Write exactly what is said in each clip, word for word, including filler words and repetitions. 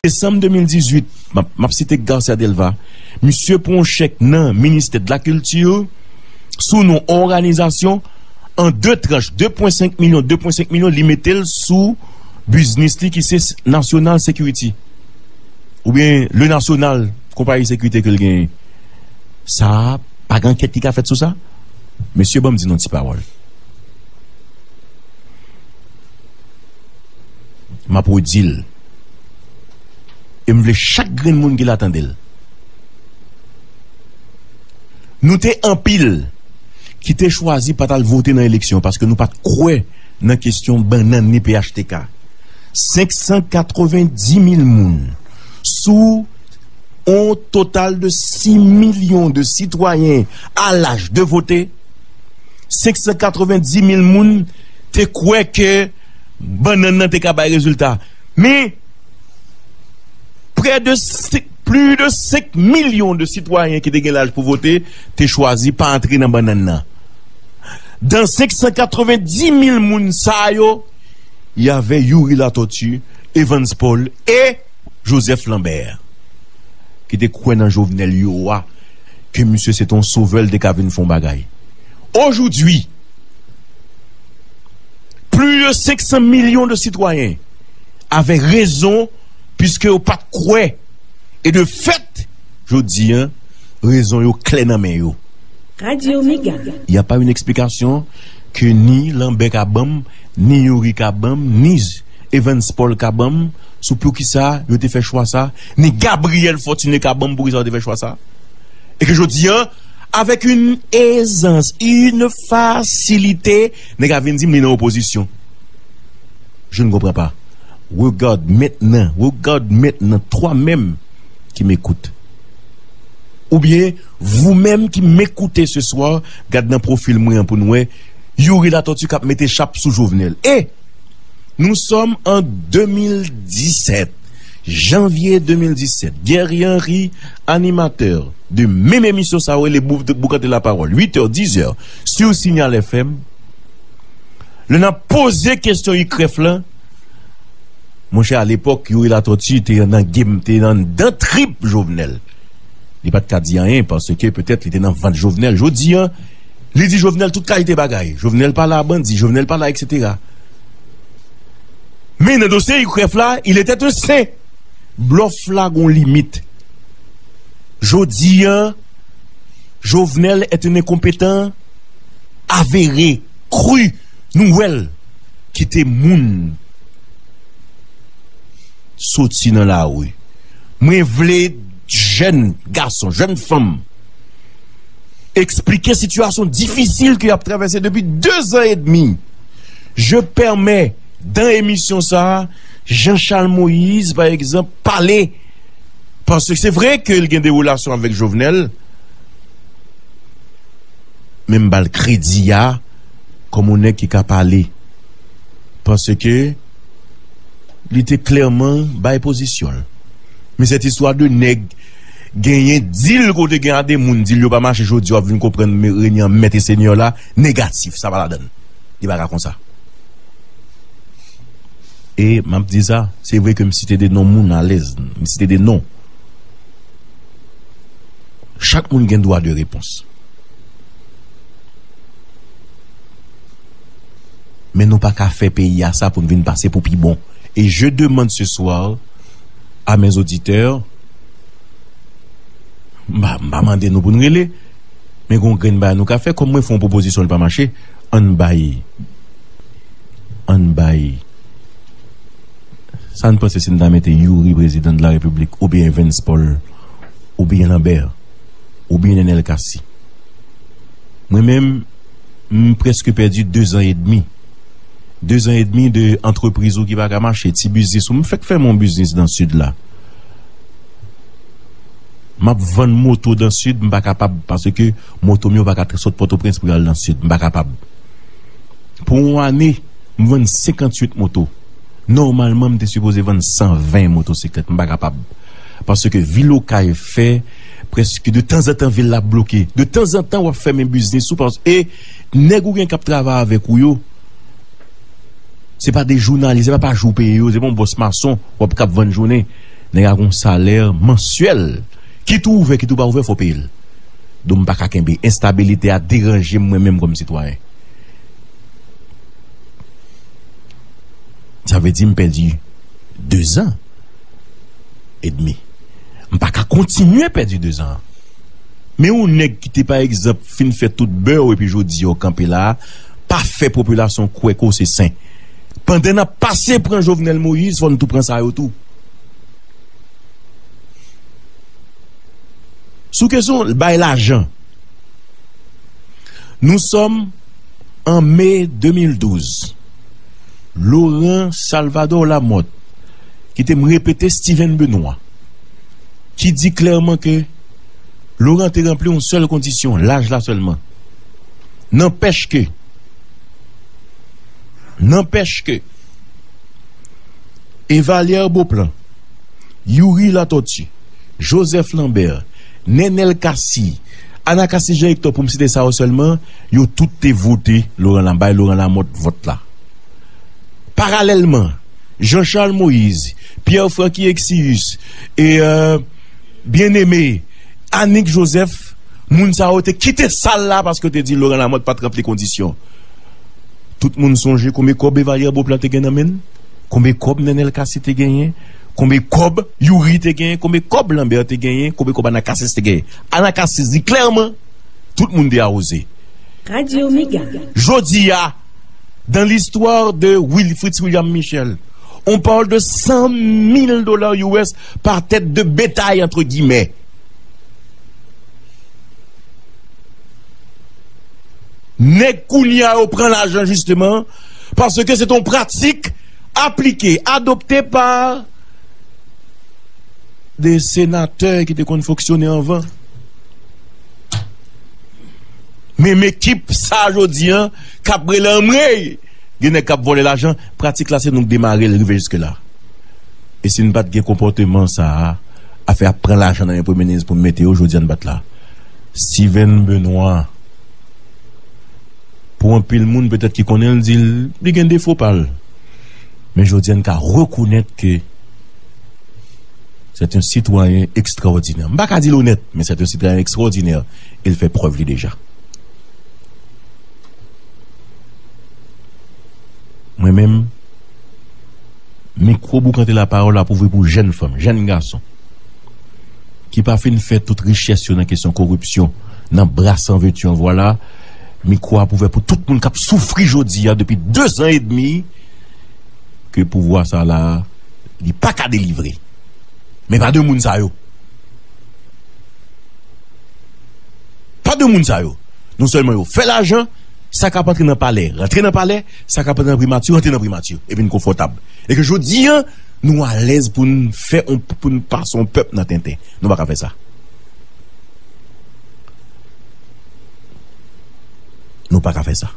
Desanm de mil dizuit, m ap, m ap site Garcia Delva, misye pran yon chèk nan ministè de la kilti sou non òganizasyon an de tranch, de pwen senk milyon, de pwen senk milyon, li mete l sou biznis li ki se National Security, oubyen Le National, konpayi sekirite ke l genyen. Sa a, pa gen ankèt ki ka fèt sou sa? Mesye, ban m di nou yon ti pawòl. M ap redi l. E m vle chak grenn moun ki la tande l. Nou te anpil ki te chwazi pa t al vote nan eleksyon paske nou pa t kwè nan kesyon bannann ni P H T K. Senk san katrevenndis mil moun sou yon total de sis milyon de sitwayen a laj de vote, senk san katrevenndis mil moun te kwè ke bannann nan te ka bay rezilta. Men, prè de senk, plis de senk milyon de sitwayen ki te gen laj pou vote te chwazi pa antre nan bannann nan. Dan senk san katrevenndis mil moun sa yo, y avè Youri Latortue, Evans Paul e Joseph Lambert, ki te kwè nan Jovenel yo a, ke misye se te yon sovè, l te ka vin fè yon bagay. Ojoudwi, plis de senk san milyon de sitwayen avè rezon, piske yo pa t kwè. E de fèt, jodi a, rezon yo klè nan men yo. Radio Mega. Y a pa yon eksplikasyon ke ni Lambert ka ban m, ni Youri ka ban m, ni Evans Paul ka ban m, sou poukisa yo te fè chwa sa, ni Gabriel Fortuné ka ban m poukisa yo te fè chwa sa. E ke jodi a, avèk yon ezans, yon fasilite, nèg a vin di m li nan opozisyon. Je ne comprends pas. Regarde maintenant, regarde maintenant, toi-même qui m'écoutes. Oubyen, vous-même qui m'écoutez ce soir, gad nan pwofil mwen an pou n wè, Youri Latortue k ap mete chap sou Jovenel. E nou sòm an de mil disèt, janvye de mil disèt. Guerrier Henry, animatè de menm emisyon sa yo, rele Bou-, Boukante Lapawòl, uit è, diz è, sou Signal F M. Lè n ap poze kesyon ikrèf lan, monchè, alepòk, Youri Latortue te nan game, te nan, nan trip Jovenel. Li pa t ka di anyen, paske petèt li te nan vant Jovenel. Jodi a, li di Jovenel tout kalite bagay. Jovenel pale a bandi, Jovenel pale a, et cetera. Men nan dosye ikrèf la, il était un saint. Blòf la gon limit. Jodi a, Jovenel est un incompétent avéré, cru, nou wè l kite moun soti nan lari. Mwen vle jèn gason, jèn fanm, eksplike sitiyasyon difisil ke y ap travèse depi de zan edmi. Je permets, dan emisyon sa a, Jean Charles Moïse, pa egzanp, pale. Paske se vre ke l gen de relasyon avèk Jovenel, men m ba l kredi a kòm yon nèg ki ka pale. Paske li te klèman bay pozisyon l. Men sèt istwa de nèg genyen dil kote gen a de moun, dil yo pa mache, jodi a w ap vin konprann me-, renyen an mèt e senyè la, negatif, sa pa ladan l. Li pa ka konsa. E m ap di sa, se vre ke m site de non moun alèz, m site de non. Chak moun gen dwa de repons. Men nou pa ka fè peyi a sa pou n vin pase pou pi bon. E je demande ce soir à mes auditeurs, m pa, m pa mande nou pou n rele, men gon grenn bagay nou ka fè, kòm mwen fè yon pwopozisyon, li pa mache, ann bay, ann bay. Sa n panse si n ta mete Youri prezidan de la repiblik, oubyen Evans Paul, oubyen Lambert, oubyen Nenel Cassy? Mwen menm, m prèske pèdi de zan edmi. De zan edmi de antrepriz ou ki pa ka mache, ti biznis ou. M fèk fèmen yon biznis nan Sid la. M ap vann moto nan Sid, m pa kapab, paske moto m yo pa ka sot Pòtoprens pou y al nan Sid. M pa kapab. Pou yon ane, m vann senkantuit moto. Nòmalman, m te sipoze vann san ven motosiklèt. M pa kapab. Paske vil Okay fè, prèske de tanzantan vil la bloke. De tanzantan, w ap fèmen biznis ou, pas-, e nèg ou gen k ap travay avèk ou yo, se pa de jounalis, se pa pa jou peye yo, se pa yon bòs mason w ap k ap vann jounen. Nèg la gon salè mansyèl. Kit ou ouvè, kit ou pa ouvè, fò peye l. Donk, m pa ka kenbe. Enstabilite a deranje m, mwen menm, kòm sitwayen. Sa vle di m pèdi dezan edmi. M pa ka kontinye pèdi dezan an. Men yon nèg ki te, pa egzanp, fin fè tout bè w epi jodi a w kanpe la a, pa fè popilasyon kwè ke w se sen. Pandan n ap pase pran Jovenel Moïse, fò n tou pran sa yo tou. Sou kesyon bay lajan, nous sommes en mai deux mille douze. Laurent Salvador Lamothe, ki te m repete Steven Benoît, ki di klèman ke Laurent te ranpli yon sèl kondisyon, laj la sèlman. Nanpèch ke, nanpèch ke, Evalière Beauplan, Youri Latortue, Joseph Lambert, Nenel Cassy, Anacassis Jean Hector, pou m site sa yo sèlman, yo tout te vote Laurent Lam-, bay Laurent Lamothe vòt la. Paralèlman, Jean Charles Moïse, Pierre Francky Exius, e, euh, Bien-Aimé, Annick Joseph, moun sa yo te kite sal la paske yo te di Laurent Lamothe pa t ranpli kondisyon. Tout moun sonje konbyen kòb Evalière Beauplan te gen nan men l? Konbyen kòb Nenel Cassy te genyen? Konbyen kòb Youri te genyen? Konbyen kòb Lambert te genyen? Konbyen kòb Anacassis te genyen? Anacassis di klèman, tout moun te awoze. Radio Mega. Jodi a, dans l'histoire de Wil-, Fritz William Michel, on parle de cent mille dollars U S par tête de bétail, entre guillemets. Nèg kounye a yo pran lajan, jisteman, paske se yon pratik aplike, adopte pa de senatè ki te konn fonksyone anvan. Menm ekip sa jodi a k ap rele anmwey, gen nèg k ap vòlè lajan, pratik la se nou k demare l rive jiske la. E si n pa t gen konpòteman sa a, afè ap pran lajan nan men premye minis pou n mete yo, jodi a n pa t la. Steven Benoît, pou anpil moun petèt ki konnen l, di l, li gen defo pa l. Men jodi a n ka rekonèt ke c'est un citoyen extraordinaire. M pa ka di l onèt, men c'est un citoyen extraordinaire. E l fè prèv li deja. Mwen menm, mikwo Boukante Lapawòl ap ouvri pou jèn fanm, jèn gason, ki pa fin fè tout richès yo nan kesyon koripsyon, nan bras an vètu an vwala, mikwo ap ouvè pou tout moun k ap soufri jodi a depi dezan edmi, ke pouvwa sa la, li pa ka delivre. Men pa de moun sa yo. Pa de moun sa yo. Non sèlman yo fè lajan, sa k ap antre nan palè, rantre nan palè, sa k ap antre nan primati, rantre nan primati. Epi n konfòtab. E ke jodi a, nou alèz pou n fè, on, pou n pase yon pèp nan tenten. Nou pa ka fè sa. Nou pa ka fè sa.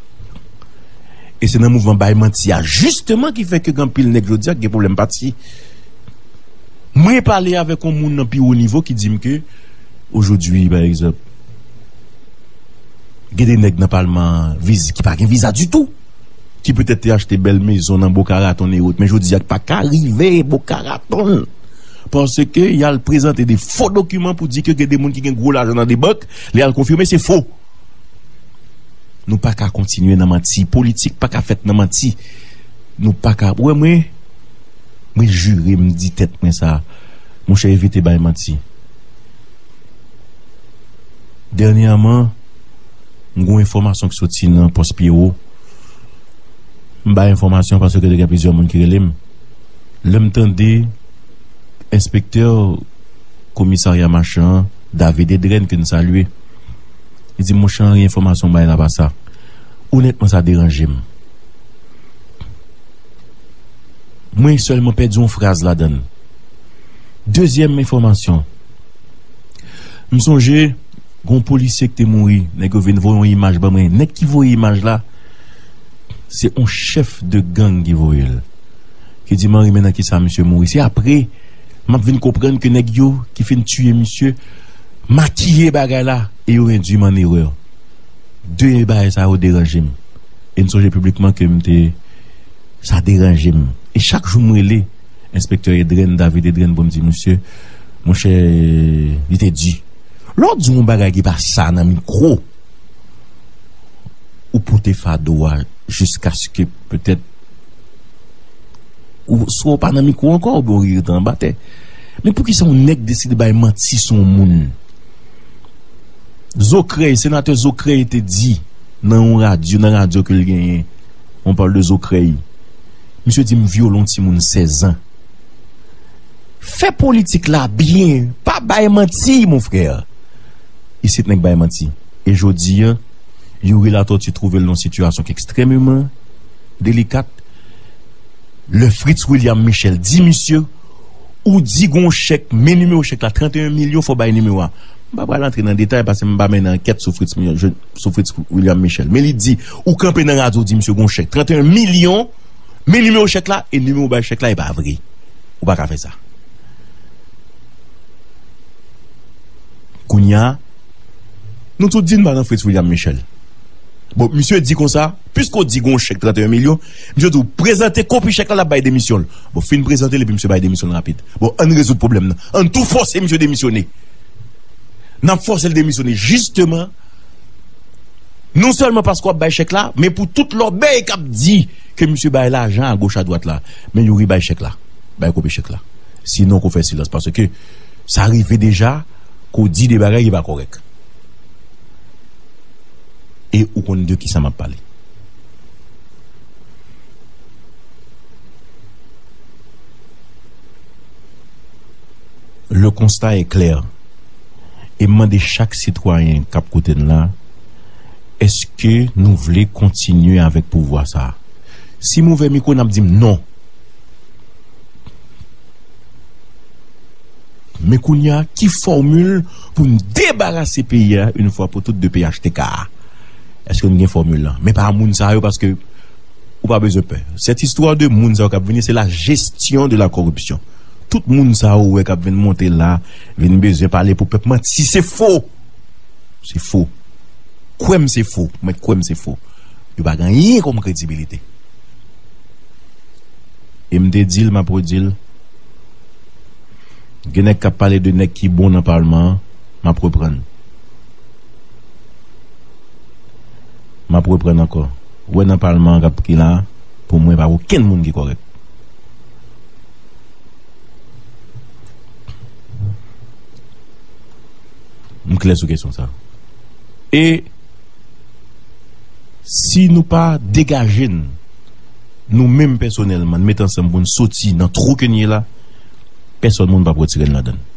E se nan mouvman bay manti a, jisteman, ki fè ke gen anpil nèg jodi a ki gen pwoblèm pati. Mwen pale avèk yon moun nan pi wo nivo ki di m ke, ojodwi, pa egzanp, gen de nèg nan palman an, viz-, ki pa gen viza ditou, ki petèt te achte bèl mezon nan Boca Raton e wot, men jodi a pa ka rive Boca Raton. Paske y al prezante de fo dokiman pou di ke gen de moun ki gen gwo lajan nan de bank, lè y al konfime, se fo. Nou pa ka kontinye nan manti. Politik pa ka fèt nan manti. Nou pa ka, ou wè mwen, mwen jire, m di tèt mwen sa, monchè, evite bay manti. Dènyèman, m gen yon enfòmasyon ki soti nan pòs Pyewo. M bay enfòmasyon paske te gen plizyè moun ki rele m. Lè m tande enspektè komisarya Machan an, David Edrène, ke n salye, li di m, "Monchè Henry, enfòmasyon w bay la pa sa." Onètman, sa deranje m. Mwen sèlman pèdi yon fraz ladan l. Dezyèm enfòmasyon, m sonje gon polisye ki te mouri, nèg yo vin voye yon imaj ban mwen. Nèg ki voye imaj la, se yon chèf de gang ki voye l. Ki di m, "Henry, men nan kisa misye mouri." Se apre, m ap vin konprann ke nèg yo ki fin tiye misye, makiye bagay la, e yo endui m an erè. De bagay sa yo deranje m. E m sonje piblikman ke m te, sa deranje m. E chak jou m rele, enspektè Edren, David Edren, pou m di, mesye, monchè, li te di. Lè w di yon bagay ki pa sa nan mikwo, ou pote fado a jiskaske petèt ou, swa w pa nan mikwo ankò, oubyen w rete anba tè. Men poukisa yon nèg deside bay manti sou yon moun? Zokrèy, senatè Zokrèy te di nan yon radyo, nan radyo ke l genyen, on parle de Zokrèy. Misye di m vyole yon timoun sèz an. Fè politik la byen, pa bay manti, mon frè. Isit nèg bay manti. E jodi a, Youri Latortue twouve l nan yon sitiyasyon ki ekstrèmeman delikat. Lè Fritz William Michel di misye, ou di gon chèk, men nimewo chèk la, trannteyen milyon, fò bay nimewo a. M pa pral antre nan detay paske m pa mennen ankèt sou Fritz, sou Fritz William Michel. Men li di, ou kanpe nan radyo, ou di misye gon chèk, trannteyen milyon, men nimewo chèk la, e nimewo bay chèk la, e pa vre. Ou pa ka fè sa. Kounye a, nou tout di n pa nan Fritz William Michel. Bon, misye di konsa, piske w di gon chèk trannteyen milyon, misye di w prezante kopi chèk la, l ap bay demisyon l. Bon, fin prezante l epi misye bay demisyon l rapid. Bon, ann rezoud pwoblèm nan. Ann tou fòse misye demisyone. N ap fòse l demisyone. Jisteman, non sèlman paske w ap bay chèk la, men pou tout lòbèy k ap di ke misye bay lajan agoch adwat la. Men Youri bay chèk la, bay kopi chèk la. Sinon, ko fè silans, paske sa rive deja ke w di de bagay ki pa kòrèk. E ou konn de kisa m ap pale. Le constat est clair. E m mande chak sitwayen k ap koute n la, èske nou vle kontinye avèk pouvwa sa a? Si m ouvè mikwo, n ap di m non. Men kounye a, ki fòmil pou n debarase peyi a, yon fwa pou tout, de P H T K a? Èske n gen fòmil lan? Men pa moun sa yo, paske ou pa bezwen pè. Cette histoire de moun sa yo k ap vini, c'est la gestion de la corruption. Tout moun sa yo ou wè k ap vin monte la, vin bezwen pale pou pèp manti, se fo. Se fo. Kwè m se fo. Mwen kwè m se fo. Yo pa gen anyen kòm kredibilite. E m te di l, m ap redi l. Gen nèg k ap pale de nèg ki bon nan palman an, m ap reprann. M ap reprann ankò. Ou wè nan palman an k ap ki la, pou mwen, pa okenn moun ki kòrèk. M klè sou kesyon sa. E si nou pa degaje n, nou menm pèsonèlman, n met ansanm pou n soti nan twou ke n ye la, pèsonn moun p ap retire n ladan l.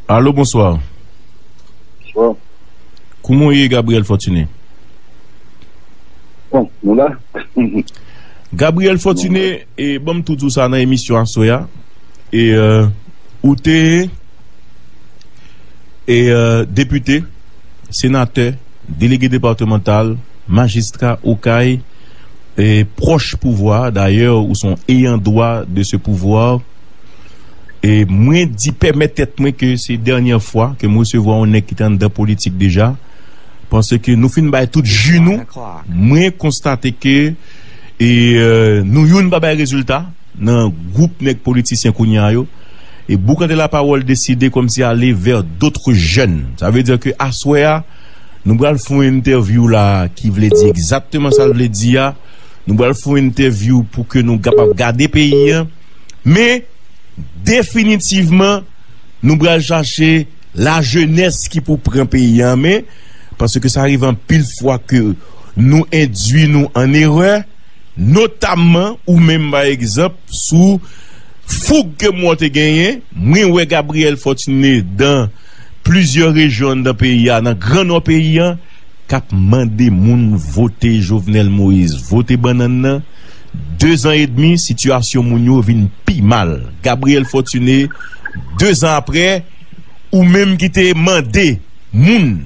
Alo, bonswa. Bonswa. Kouman w ye, Gabriel Fortuné? Bon, nou la. Gabriel Fortuné, e, ban m tou di w sa nan emisyon aswè a. E, e, ou te, e, e, depite, senatè, delege depatmantal, majistra Okay, e, pwòch pouvwa, dayè, ou se yon ayant droit de ce pouvoir. E mwen di, pèmèt tèt mwen ke se dènyè fwa ke m resevwa yon nèg ki te anndan politik deja, paske nou fin bay tout ji nou. Mwen konstate ke, e, e, nou youn pa bay rezilta nan gwoup nèg politisyen kounye a yo. E Boukante Lapawòl deside kòmsi ale vers d'autres jeunes. Sa vle di ke aswè a, nou pral fè yon entèvyou la ki vle di egzakteman sa l vle di a. Nou pral fè yon entèvyou pou ke nou kapab gade peyi a. Men, definitivman, nou pral chache lajenès ki pou pran peyi a an men, paske sa rive anpil fwa ke nou endwi nou an erè, notamman ou menm, pa egzanp, sou foug ke m wè w te genyen. Mwen wè Gabriel Fortuné dans plizyè rejyon anndan peyi a, nan Gran Nò peyi a, k ap mande moun vote Jovenel Moïse, vote bannann nan. Dezan edmi, sitiyasyon moun yo vin pi mal. Gabriel Fortuné, dezan apre, ou menm ki te mande moun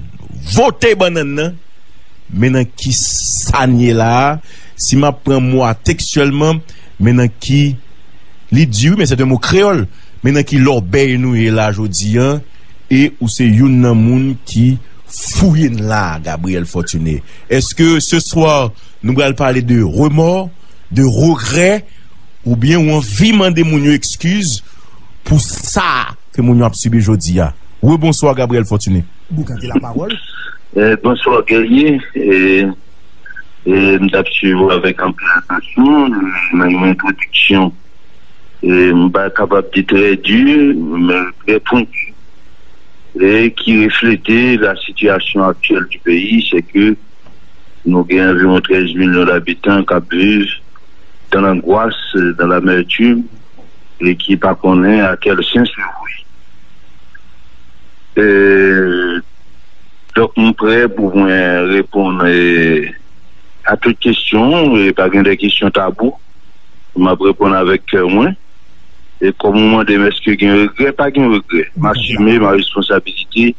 vote bannann nan, men nan ki sa n ye la a, si m ap pran mo a tekstyèlman, men nan ki, li di wi, men se te mo kreyòl, men nan ki lòbèy nou ye la jodi a, e ou se youn nan moun ki fouye n la, Gabriel Fortuné. Est-ce que ce soir, Nou pral pale de remò, de regrè, oubyen ou anvi mande moun yo ekskiz pou sa ke moun yo ap sibi jodi a. Rebonswa, Gabriel Fortuné. Boukante lapawòl. Eh, bonswa, Guerrier. Eh, eh, m t ap swiv ou avèk anpil atansyon. Nan yon entwodiksyon, eh, m pa kapab di trè di, men trè pwenti, e ki reflete la sitiyasyon aktyèl di peyi, se ke nou gen anviwon trèz milyon dabitan k ap viv dans l'angoisse, dans l'amertume, e ki pa konnen a kèl sen se vwe. E, donk, m prè pou mwen reponn, e, a tout kesyon, e pa gen de kesyon tabou. M ap reponn avèk kè mwen. E kòm ou mande m èske gen regrè, pa gen regrè. M asime ma responsabilite.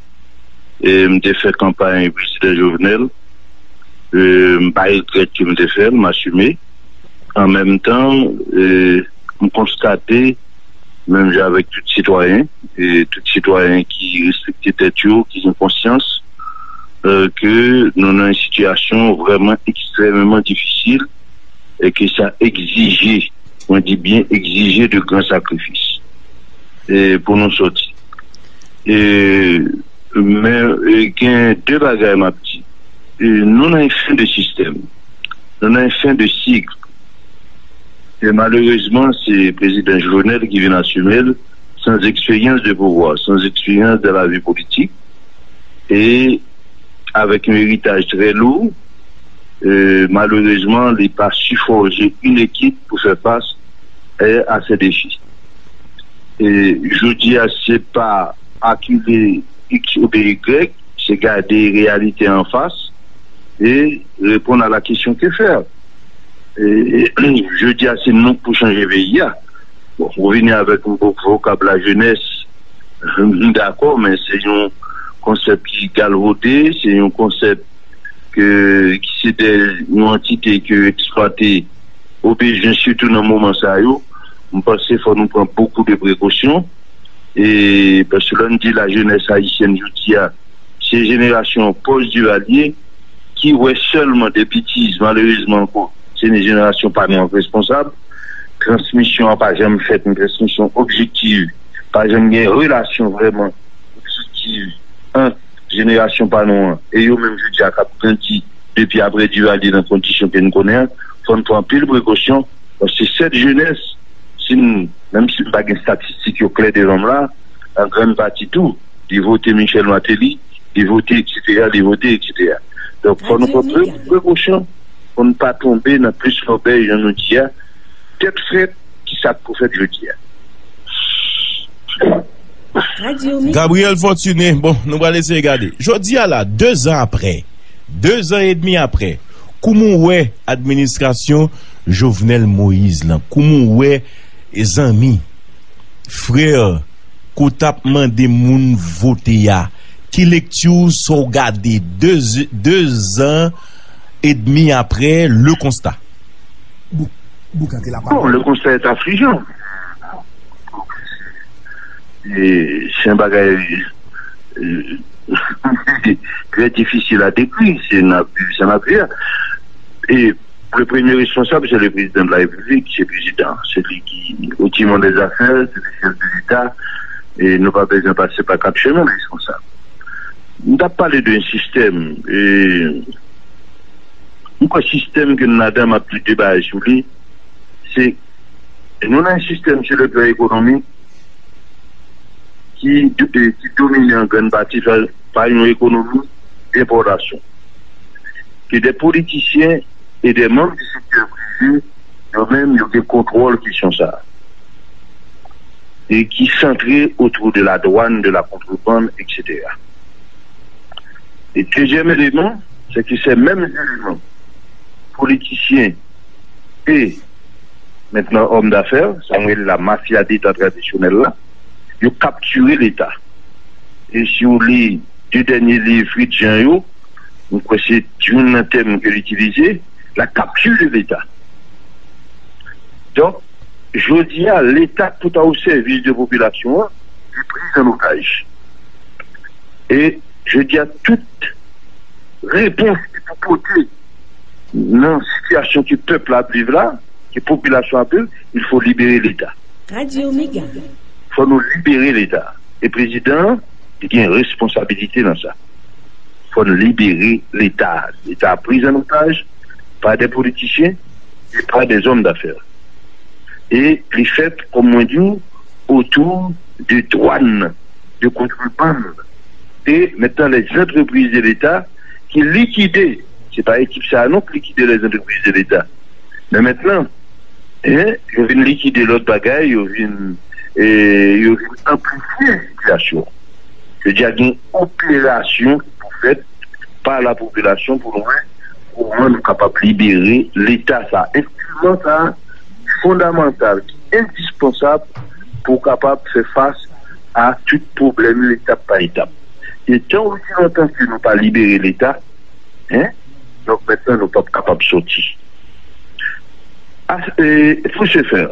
E m te fè kanpay prezidan Jovenel. E m pa regrèt ke m te fè l, m asime. An menm tan, e, m konstate, menm jan avèk tout sitwayen, e tout sitwayen ki respekte tèt yo, ki gen konsyans, e, ke nou nan yon sitiyasyon vrèman ekstrèmeman difisil e ke sa egzije, mwen di byen egzije, de gran sakrifis, e, pou nou sòti. E, men, e, gen de bagay m ap di. E, nou nan yon fen de sistèm. Nou nan yon fen de sik. E malerezman, se prezidan Jovenel ki vin asime l, sans eksperyans de pouvwa, sans eksperyans de la vi politik, e avèk yon eritaj trè lou. E malerezman, li pa si fòje yon ekip pou fè fas, e, a se defi. E jodi a, se pa akize X oubyen Y, se gade reyalite an fas e reponn a la kesyon ke fè. E, jodi a, se nou k pou chanje peyi a. Bon, ou vini avèk yon vo- vokab la jenès, m dakò, men se yon konsèp ki galvode, se yon konsèp ke, ki se de yon antite ke eksplwate o bezwen, sitou nan moman sa yo. M panse fò nou pran bokou de prekosyon. E paske lè n di la jenès ayisyèn jodi a, se jenerasyon pòs Duvalier ki wè sèlman de betiz, malerezman ankò, se jenerasyon pa nou an k responsab. Transmisyon an pa janm fèt, yon transmisyon objektiv. Pa janm gen relasyon vrèman objektiv ant jenerasyon pa nou an e yo menm jodi a k ap grandi depi apre Duvalier nan kondisyon ke n konnen an. Fò n pran anpil prekosyon, paske sèt jenès, si n, menm si m pa gen estatistik yo klè devan m la, an grann pati tou, li vote Michel Martelly, li vote, etsetera, li vote, etsetera. Donk, fò nou pran pre- prekosyon pou n pa tonbe nan plis lòbèy, jan nou di a. Tèt frèt, ki sa k pou fèt jodi a? Gabriel Fortuné, bon, nou pral eseye gade. Jodi a la, de zan apre, de zan edmi apre, kouman w wè administrasyon Jovenel Moïse lan? Kouman w wè zanmi, frè, ke w t ap mande moun vote a? Ki lekti w sa w gade de, de zan edmi apre le konstat? Bon, le constat est affligeant. E se yon bagay, e, trè difisil a dekri. Se n ap viv, se n ap viv. E le premye responsab, se le prezidan de la repiblik, se prezidan. Se li ki, au timon des affaires, se li chèf de leta. E nou pa bezwen pase pa kat chemen responsab. M t ap pale de yon sistèm, e, m kwè sistèm ke n ladan, m ap tou debaye sou li, se, nou nan yon sistèm sou le plan ekonomik ki, ki domine an grann pati pa, pa yon ekonomi denpòtasyon. Ke de politisyen e de manm di sektè prive, yo menm, yo gen kontwòl kesyon sa a. E ki santre otou de la dwàn, de la kontrebann, etsetera. E dezyèm eleman, se ke se menm eleman, politisyen e mentnan òm dafè, sa nou rele la mafya deta tradisyonèl la, yo kaptire leta. E si w li de dènye liv Fritz Jean yo, m kwè se youn nan tèm ke l itilize, la capture de l'État. Donk, jodi a, leta ki pou ta o sèvis de popilasyon an, li pri an otaj. E jodi a, tout repons ki pou pote Nan sitiyasyon ke pèp la ap viv la, ke popilasyon ap viv, il faut libérer l'État. Radyo Mega. Fò nou libere Leta. E prezidan an, li gen responsabilite nan sa. Fò n libere Leta. Leta pris en otage par des politiciens et par des hommes d'affaires. E li fèt, kòm mwen di w, otou de dwàn, de kontrebann. E mentnan, les entreprises de l'État ki likide, se pa ekip sa a non ki likide les entreprises de l'État. Men mentnan, en, yo vin likide lòt bagay, yo vin, e, yo vin anplifye sitiyasyon. Yo di a gen operasyon ki pou fèt pa la popilasyon pou nou wè kòman nou kapab libere Leta sa. Enstriman sa fondamantal ki endispansab pou w kapab fè fas a tout pwoblèm yo etap pa etap. E tan osi lontan ke nou pa libere Leta, en, donk mentnan nou p ap kapab sòti. A, e, pou se fè,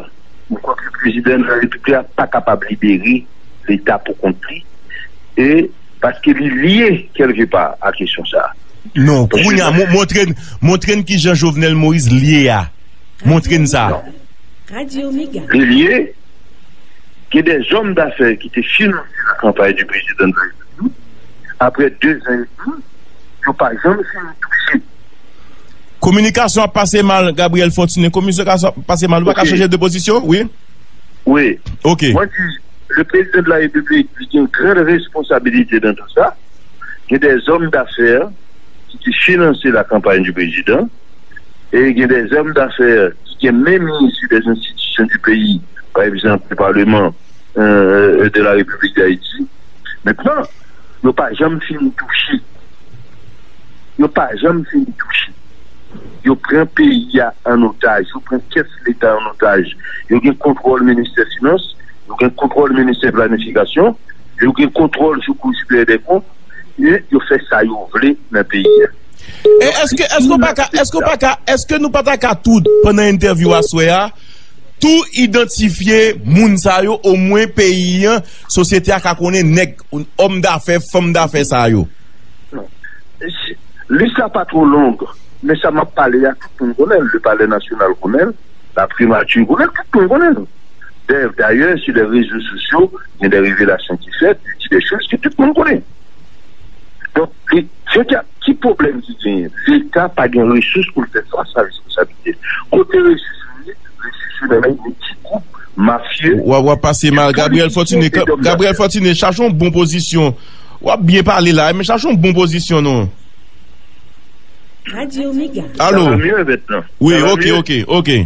mwen kwè ke prezidan de la repiblik la pa kapab libere Leta pou kont li, e paske li lye kèlke pa a kesyon sa a. Non, kounye a, montre n, montre n kijan Jovenel Moïse lye a. Montre n sa. Non. Li lye, gen des hommes d'affaires ki te finanse la campagne du président de la République. Apre de zan edmi, yo pa janm fin touche. Kominikasyon ap pase mal, Gabriel Fortuné. Kominikasyon ap pase mal. Ou pa ka chanje de pozisyon? Wi. Wi. Ok. Mwen di, le président de la République, li gen gran responsabilite dans tout ça. Gen des hommes d'affaires ki te finanse la campagne du président. E gen des hommes d'affaires ki gen menm sur des institutions du pays, par exemple, le Parlement, euh, de la République d'Haïti. Mentnan, yo pa janm fin touche. Yo pa janm fin touche. Yo pran peyi a an otaj, yo pran kès Leta an otaj. Yo gen kontwòl ministè finans, yo gen kontwòl ministè planifikasyon, yo gen kontwòl sou Kou Siperyè dè Kont, e yo fè sa yo vle nan peyi a. E èske, èske w pa ka, èske w pa ka, èske nou pa ta ka tout, pandan entèvyou aswè a, tou idantifye moun sa yo, omwen peyi an, sosyete a ka konnen nèg, òm dafè, fanm dafè sa yo? Non. Lis la pa twò long, men sa m ap pale a, tout moun konnen l, le Palais National konnen l, la Primati konnen l, tout moun konnen l. Dayè, sur les réseaux sociaux, gen de revelasyon ki fèt, li di de choz ke tout moun konnen. Donk, li, se ki, ki pwoblèm ki genyen? Leta pa gen resous pou l fè fas a responsabilite l. Kote resous yo ye? Resous yo nan men yon ti gwoup mafye. W ap, w ap pase mal, Gabriel Fortuné. Gabriel Fortuné, chache yon bon pozisyon. W ap byen pale la, men chache yon bon pozisyon, non. Radyo Mega. Alo. Sa va mye mentnan? Wi, ok, ok, ok.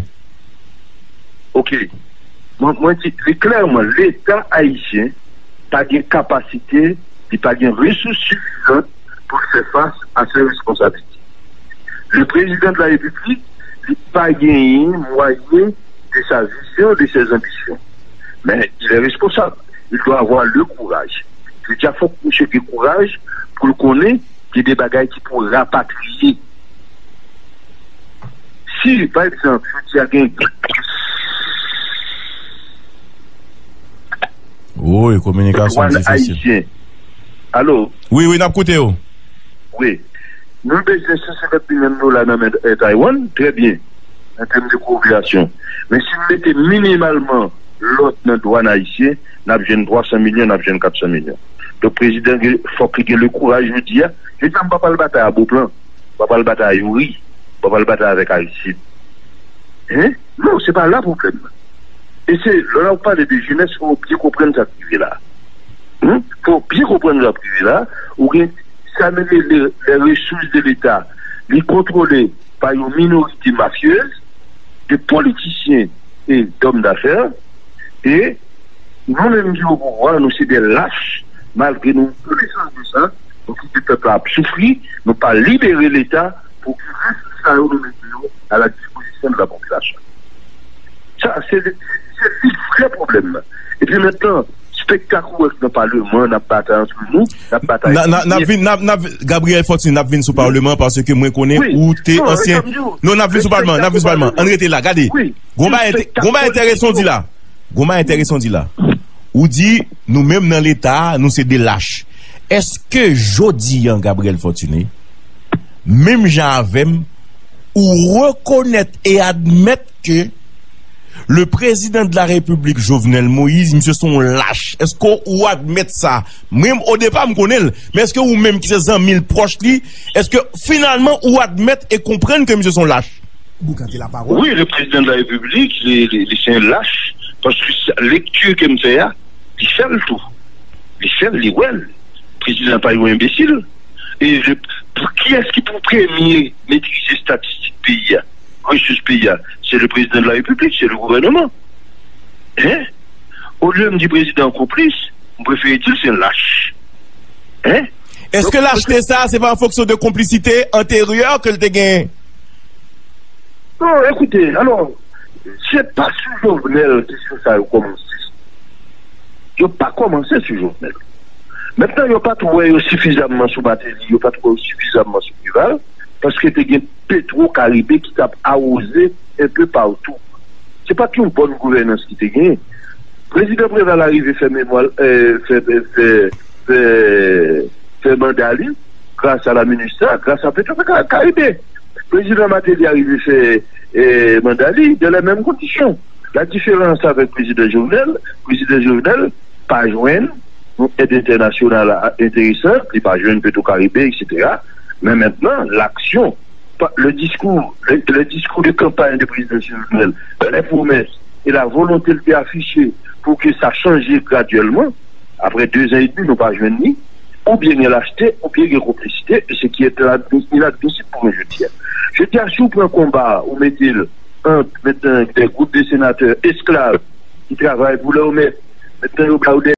Ok. Mwen, mwen di, li klèman, Leta ayisyen pa gen kapasite, li pa gen resous sifizan pou l fè fas a se responsabilite. Le président de la République, li pa genyen mwayen de sa vision, de ses ambitions. Men, il est responsable. Il doit avoir le courage. Deja fòk misye gen kouraj pou l konnen gen de bagay ki pou rapatriye. Si, pa egzanp, jodi a gen Woy, kominikasyon difícil. Alo? Wi, wi, n ap koute w. Wi. Nou bezwen san senkant milyon dola nan men, eh, Taiwan, trè byen, an tèm de kooperasyon. Men si n mete minimalman lòt nan dwàn ayisyen, n ap jwenn twa san milyon, n ap jwenn kat san milyon. Donk, prezidan gen, fòk li gen le kouraj jodi a. Jodi a, m pa pral batay a Beauplan, m pa pral batay a Youri, m pa pral batay avèk Aristide. Hein? Non, se pa la pwoblèm nan. E se, lè n ap pale de jenès, fò w byen konprann sa k rive la. Hmm? Fò w byen konprann sa k rive la. Ou gen sa n rele les ressources de l'État. Li kontwole pa yon minorite mafyez, de politisyen e dòm dafè. E nou menm ki o pouvwa, nou se de lach, malgre nou gen konesans de sa, nou kite pèp la ap soufri, nou pa libere Leta pou ki resous sa yo nou mete yo a la dispozisyon de la popilasyon. Sa, se, se, se li vrè pwoblèm nan. Epi mentnan, spektak ou wè k nan paleman, n ap batay antre nou, n ap batay. N a, n a, n ap vin, n ap, n ap, Gabriel Fortuné, n ap vin sou paleman paske mwen konnen ou te ansyen. Non, n ap vin sou paleman, n ap vin sou paleman. Ann rete la, gade. Gon bagay, gon bagay enteresan w di la. Gon bagay enteresan w di la. Ou di, nou menm nan Leta a, nou se de lach. Èske jodi a, Gabriel Fortuné, menm jan avè m, ou rekonèt e admèt ke le président de la République, Jovenel Moïse, misye se yon lach. Èske ou admèt sa? Mwen, o depa, m konnen l. Men èske ou menm ki se zanmi l, pwòch li, èske finalman ou admèt e konprann ke misye se yon lach? Boukan te lapawòl. Oui, le président de la République, li, li, li se yon lach, paske sa, lekti ke m fè a, li fè l tou. Li fè l, li wè l. Prezidan pa yon enbesil. E le, pou, kiyès ki pou premye metrize estatistik peyi a, resous peyi a? Se le président de la République, se le gouvèneman. Hein? Olye m di prezidan konplis, m prefere di l se lach. Hein? Èske lachte sa, se pa an fonksyon de konplisite anteryè ke l te genyen? Non, ekoute, alò, se pa sou Jovenel kesyon sa yo kòmanse. Yo pa kòmanse sou Jovenel. Mentnan, yo pa t wè yo sifizamman sou Martelly, yo pa t wè yo sifizamman sou Préval, paske te gen Petro Karibe ki t ap awoze enpe patou. Se pa t yon bòn gouvènans ki te genyen. Prezidan Préval arive fè memwa, eh, fè, fè, fè, fè, fè manda li gras a la MINUSTAH, gras a Petro Karibe. Prezidan Martelly arive fè, eh, manda li dans les mêmes conditions. La différence avec prezidan Jovenel, prezidan Jovenel pa jwenn yon èd entènasyonal enteresan, li pa jwenn Petro Karibe, et cetera. Men mentnan, laksyon, pa, le discours, le, le discours de campagne de président Jovenel, les promesses et la volonté l te afiche pou ke sa chanje gradyèlman, apre de zan edmi, nou pa jwenn li, oubyen gen lachte, oubyen gen konplisite, e se ki enadmi-, inadmisib pou mwen jodi a. Jodi a, si w pran konba a, ou mete l ant, mentnan, de gwoup de senatè esklav ki travay pou lèmèt, mentnan yo ba yo de